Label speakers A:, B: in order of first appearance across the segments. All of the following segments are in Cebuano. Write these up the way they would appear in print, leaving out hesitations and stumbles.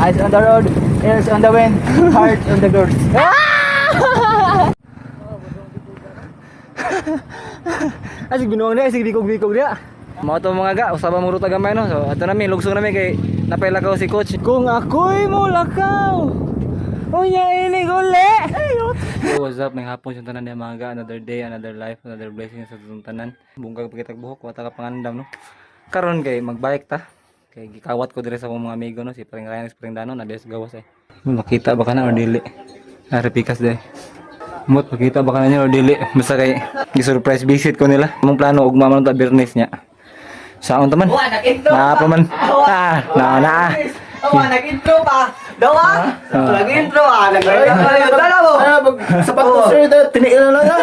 A: Eyes on the road, ears on the wind, heart on the girls.
B: Ay, sige binuang niya, sige bikog-bikog niya. Mao to mga ga, usaba mo ruta gamay, no. So ato nami lugsong nami kay napailakaw si coach. Kung ako'y mulakaw, unya ini guli. So, what's up, may hapon sa tanan niya mga ga, another day, another life, another blessing sa atong tanan. Bungkag pagkitag buhok, wata ka pangandam, no. Karon kay magbike ta. Kay gikawat ko dire sa akong mga amigo, no, si Paring Ryan, si Paring Dano, na sa gawas eh. Makita ba ka na or dili? Ah, repikas day. Mot, makita ba ka na niya or dili? Basta kay gi-surprise visit ko nila. Among plano ugma man ta Biyernes niya. Saon ta man? Naa pa man. Ah, na na.
A: Oh, nag-intro pa! Dawa! Nag-intro ah! Nag-intro mo!
C: Sa pagto sir, tiniil na lang.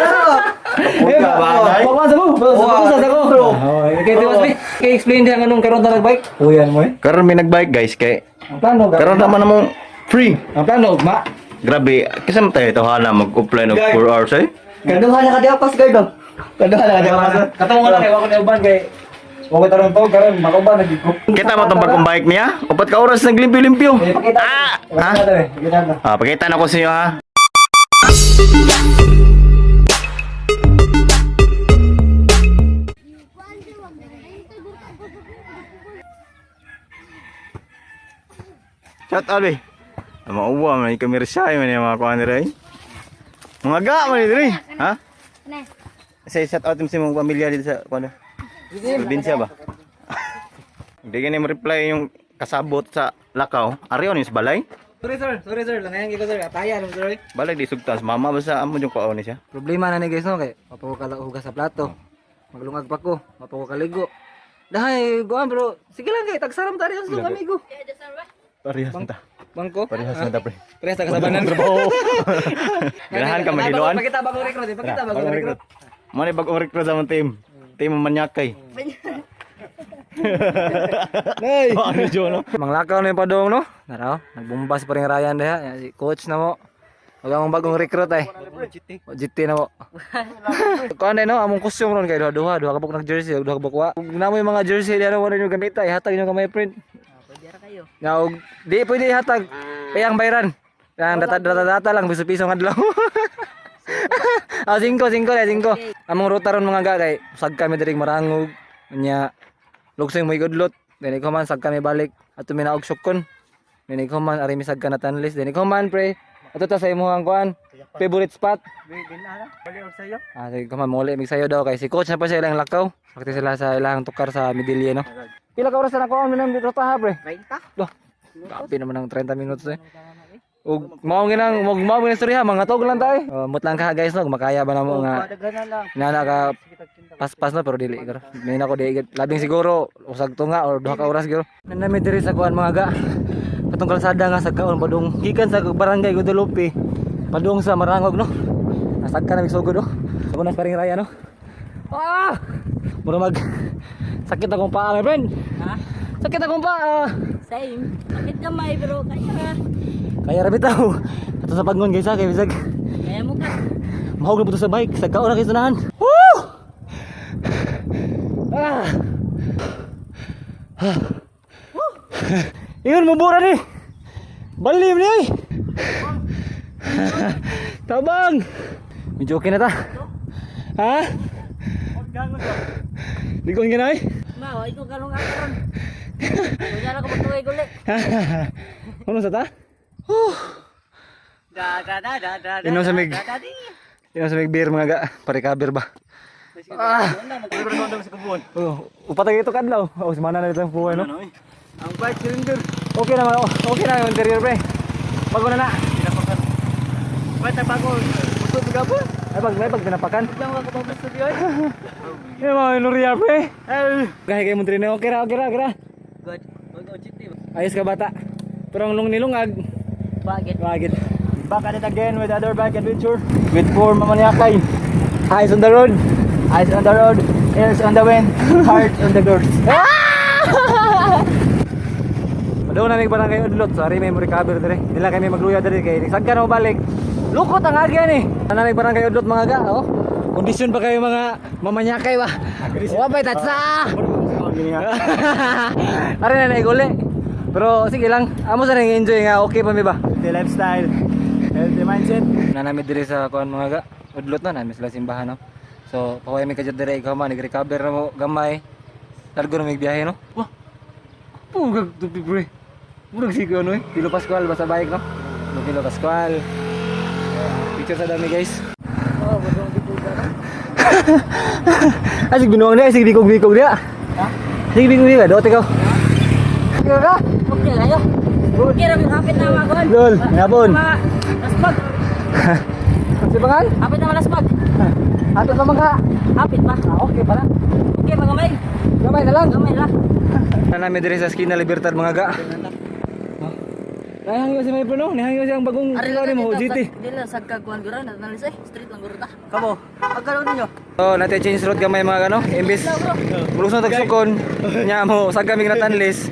B: Pakuan sa mo. Sa ko. Okay, tiwas bi. Kay explain diha nganong karon ta nagbike. Uyan mo eh.
C: Karon may nagbike guys kay
B: Ang plano ga.
C: karon naman namong free.
B: Ang plano ugma.
C: Grabe, kasi man tayo tawhana mag-offline og 4 hours eh.
A: Kaduha na ka di pas guard. Kaduha na ka di pas.
B: Katong wala kay wa ko ni uban kay wa ko tarong to karon makauban na gid ko.
C: Kita mo tong bagong bike niya? 4 ka oras naglimpyo-limpyo.
B: Eh, pakita.
C: Ah! Ha?
B: Pakita eh. Pakita na.
C: Ah, pakita na ko sa inyo ha. Shout out eh. Ang mauwa man kami siya man yung mga kuan nila eh. Mga ga man diri. Ha? Say shout out sa mong pamilya dito sa kuan. Probinsya ba? Hindi gani mo reply yung kasabot sa lakaw. Arion yung sa balay.
B: Sorry sir, sorry sir, langayan ko sir. Atayan mo sir.
C: Balay di sugtan sa mama basta amo yung kuan ni siya.
B: Problema na ni guys no kay mapako ka hugas sa plato. Maglungag pa ko, mapako kaligo. Dahay, guan bro. Sige lang kay tagsaram ta rin sa amigo.
C: Parehas na ta.
B: Bangko.
C: Parehas na ta pre.
B: Parehas ta kasabanan.
C: Ganahan ka mahiloan.
B: Pakita bagong recruit, eh. Pakita bagong recruit.
C: Mo ni bagong recruit sa among team. Team Manyakay.
B: Nay.
C: Ano jo no?
B: Manglakaw na yung padong no. Naraw, nagbumbas pa rin Ryan diha. Yan, si coach na mo. Wag among bagong recruit ay. GT na mo. Kuan no, among costume ron kay duha-duha, duha ka buk nag jersey, duha ka buk wa. Ug namo yung mga jersey diha no, wala nyo gamita, ihatag nyo kamay print. Now, di pwede ihatag. Kaya ang bayran. Ang data data data lang piso-piso ng adlaw. Ah, singko, singko, eh, singko. Among ruta ron mga ga kay sag kami diri Marangog. Nya lugsong mo igudlot. Then ikaw man sag kami balik ato mi naog sukon. Then ikaw man ari mi sag ka na tanlis. Then ikaw man pre. Ato ta sa imong kuan. Favorite spot. Ah, sige man muli mig sayo daw kay si coach na pa sa ilang lakaw. Sakti sila sa ilang tukar sa Medellin no. Pila ka oras na nakuha mo nang ruta ha pre?
A: 30?
B: Loh, grabe naman ang 30 minutes eh. Ug mao ginang mao mao ginang istorya mga tog lang tayo. Uh, mut lang ka guys no, makaya ba namo nga
A: Daghan na lang.
B: nana ka paspas no pero dili garo. May nako di labing siguro usag tunga or 2 ka oras garo. Nandami diri sa kuan mga ga. Katong kalsada nga sa kaon padung gikan sa barangay Guadalupe padung sa Marangog no. Nasag ka na mig sugod no. Ako na paring raya no. Ah! Mura mag sakit akong paa my friend.
D: Ha?
B: Sakit akong paa.
D: Same. Sakit kamay pero kaya ra.
B: Kaya ra bitaw. Ato sa pagnon guys ha kay bisag
D: Kaya mo ka.
B: mahog na po to sa bike. Sa kaon na kayo sanahan. Woo! Ah! Ah. Ingon mo bura ni. Balim ni ay. Tabang. Medyo okay na ta. Ha? Ligon ka na ay.
D: Ma, ikaw kalong karon. Kunya na ko magtuway guli.
B: Ano sa ta? Whew.
A: Da da da da da.
B: Inom sa mig. Inom sa mig beer mga ga. Parikaber ba? Ah. Oh, upatag ito kadlaw. Oh, semana na ito ang buhay no.
A: Ang bike cylinder.
B: Okay na okay na yung interior pre. Bago na na.
A: Bata bago. Gusto mo gabon?
B: Ay pag may pag tinapakan.
A: Lang ako ba gusto diyo?
B: Yung mga inuria pre. Gaya kayo mo trine. Okay ra, okay ra, okay ra.
A: Good. Bago GT.
B: Ayos ka bata. Pero ang lung nilungag,
D: Bakit?
B: wagit.
A: Back at it again with other bike adventure with four mamanyakay.
B: Eyes on the road.
A: Eyes on the road, ears on the wind, heart on the girls.
B: Padaw na may barangay Udlot. Sorry may mo recover dire. Di lang kami magluya dire kay sagka na mo balik. Lukot ang agyan eh. Ana may barangay Udlot mga ga, oh. Kondisyon pa kayo mga mamanyakay ba? Wa bay tatsa. Are na naiguli. Pero sige lang, amo sa nang enjoy nga okay pa mi ba?
C: Healthy lifestyle. Healthy mindset.
B: Na nami diri sa kuan mga ga. Udlot na nami sila simbahan no. So pahuway mi kadyot diri ikaw man nag-recover na mo gamay. Largo na mig biyahe no. Wah. Pugag tupi pre. Murag sigo ano eh. Pilo Pascual basta bike no. Pilo Pascual. Picture sa dami guys. Ah, sige binuang niya, sige bikog-bikog niya. Sige bikog-bikog, doot ikaw. Ikaw ka?
D: Okay kayo. Okay ra hapit na magon.
B: Lol, ngapon.
D: Laspag.
B: Sibangan?
D: Hapit na malaspag.
B: Ato pa mga.
D: Hapit pa.
B: Ah, okay pala.
D: Okay pa gamay.
B: Gamay na lang.
D: Gamay lang.
B: Na namin diri sa Skina Libertad mga ga. Nahangyo si may no? Nahangyo siyang bagong kuha ni mo, GT.
D: Dili sa kagkuan gura na nalis eh. Street lang gura ta.
A: Kamo, pagkaroon ninyo.
B: Oh, natin change road gamay mga gano. Imbis mulukson tagsukon, nya mo sa kami natanlis.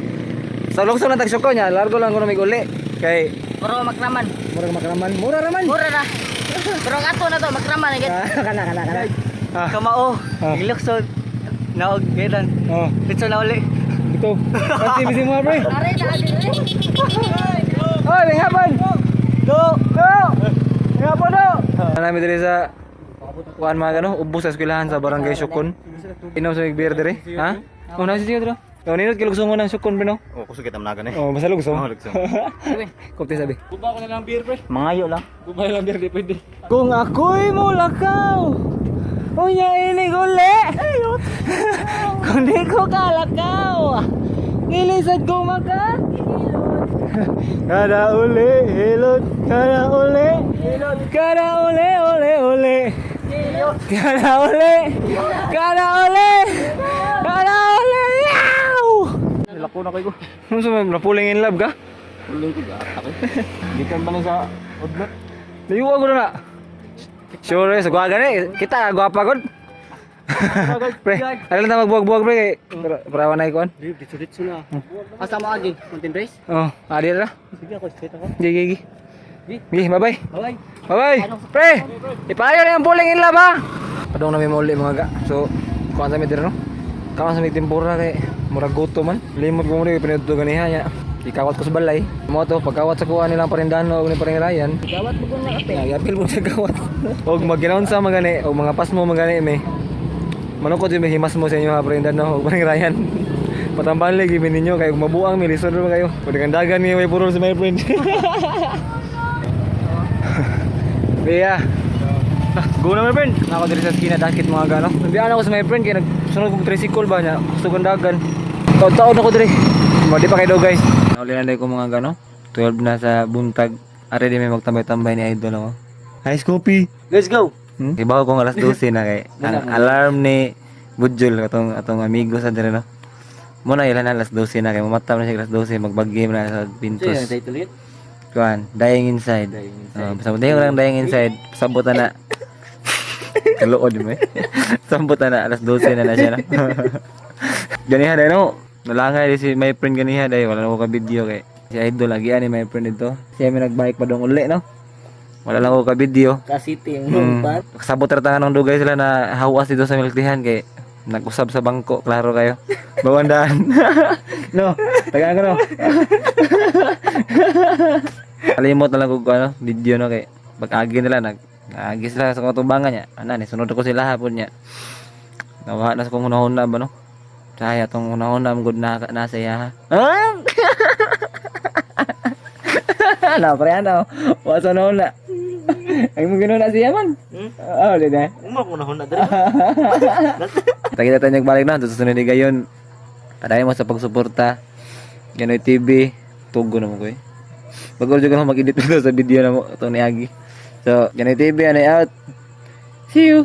B: Sa lukson na tagsukon nya, largo lang kuno mig uli. Kay
D: Pero makraman.
B: murag makraman, mura raman.
D: Mura ra. Pero ang ato na to makraman agad.
B: Ah, kana kana kana. Ah,
A: Kamao,
B: Ah.
A: giluksod. Naog, gaidan.
B: oh,
A: Ditso na uli.
B: ito. Kasi bisi mo pre.
D: Are na adi.
B: Oy, may hapon. Do, do. May hapon do. Namin diri sa kuan mga gano, ubos sa eskwelahan sa Barangay Sukon. Inom sa beer diri, ha? Oh, nasa siya diri. Oh, ninot kay lugsungon ng Sukon pre no.
C: Oh, kusog kita managan eh.
B: Oh, basta lugsong.
C: Oh, lugsong.
B: Kopte sabi.
C: Mangayo lang.
B: Gubay lang beer di pwede. Kung ako'y mulakaw, unya inig uli. Kung di ko kalakaw, nilisad ko maka. Kada uli, hilot, kada uli, hilot, kada uli, uli, uli. Kada uli, kada uli, kada uli, yaw!
C: Nilako na kayo.
B: Ano sa napuling in love ka?
C: Puling ko ako. Gikan pa na sa udlot.
B: Layuan ko na na. Sure, sa gwaga ni. Kita, gwapa ko. Pre, ano lang na magbuwag-buwag pre. Kay para na ikuan.
A: Ditso-ditso na. Asa mo agi? Mountain race?
B: Oh, adi na.
A: Sige ako, straight ako.
B: Gi, gi, gi. Gi, bye-bye.
A: Bye-bye.
B: Bye-bye. Pre, ipayo na yung puling in love ha. Padong na may mauli mga ga. So, kuan sa mi diri no. Kawan sa mi tempura kay murag gutom man. Limot ko mo ni pinudto ganiha niya. Ikawat ko sa balay. Mo to pagkawat sa kuha nilang parindano og ni paringlayan.
D: Gawat mo na kape.
B: Ya, yapil mo sa kawat. Og maginaon sa magani og mga pasmo magani mi. Manukod yung may himas mo sa inyo ha paringdano og paringrayan. Patambahan lagi mi ninyo kay mabuang mi lisod naman kayo. Pwede kang dagan ni may purol sa my friend. Bea. Go na my friend. Nako diri sa skina dakit mga gano. Nabiyaan ako sa my friend kay nagsunod kog tricycle ba niya. Gusto kong dagan. Taon-taon ako diri. Madi pa kay dogay. Nauli na ko mga gano. 12 na sa buntag. Are di may magtambay-tambay ni idol ako. Hi Scoopy.
A: Let's go.
B: Ibaw kong alas 12 na kay ang alarm ni Budjol atong atong amigo sa dire no. Mo na ilan alas 12 na kay mamata na siya alas 12 magbag-game na sa Pintos.
A: title yun?
B: Kuan, Dying Inside. Oh, basta mo lang Dying Inside, sabot na na. Kaluod mo eh. Sabot na na alas 12 na na siya na. Ganiha dai no. Nalangay di si my friend ganiha dai wala na ko ka video kay si idol lagi ani my friend dito. Siya may nagbike pa dong uli no. Wala lang ko ka video.
D: Ka-city ang
B: Kasabot ra tangan ng dugay sila na hawas dito sa milktihan kay nag-usab sa bangko, klaro kayo. Bawandaan. No, tagaan ko no. Kalimot na lang ko ano, video no kay pag-agi nila nag naagi sila sa katubangan niya. Ana ni sunod ko sila hapon niya. Nawa na sa kong hunahuna ba no? Saya tong hunahuna ang good na nasa iya ha. Ah! Na pre ano? Wa sa hunahuna. Ay mo ganoon na siya man. Oo, di na.
A: Uma ko na huna diri.
B: Tagita tayo nagbalik na, susunod ni gayon. Padayon mo sa pagsuporta. Ganoy TV, tugo na mo ko eh. Bago juga mo mag-edit dito sa video na mo, itong ni Agi. So, Ganoy TV, ano out. See you!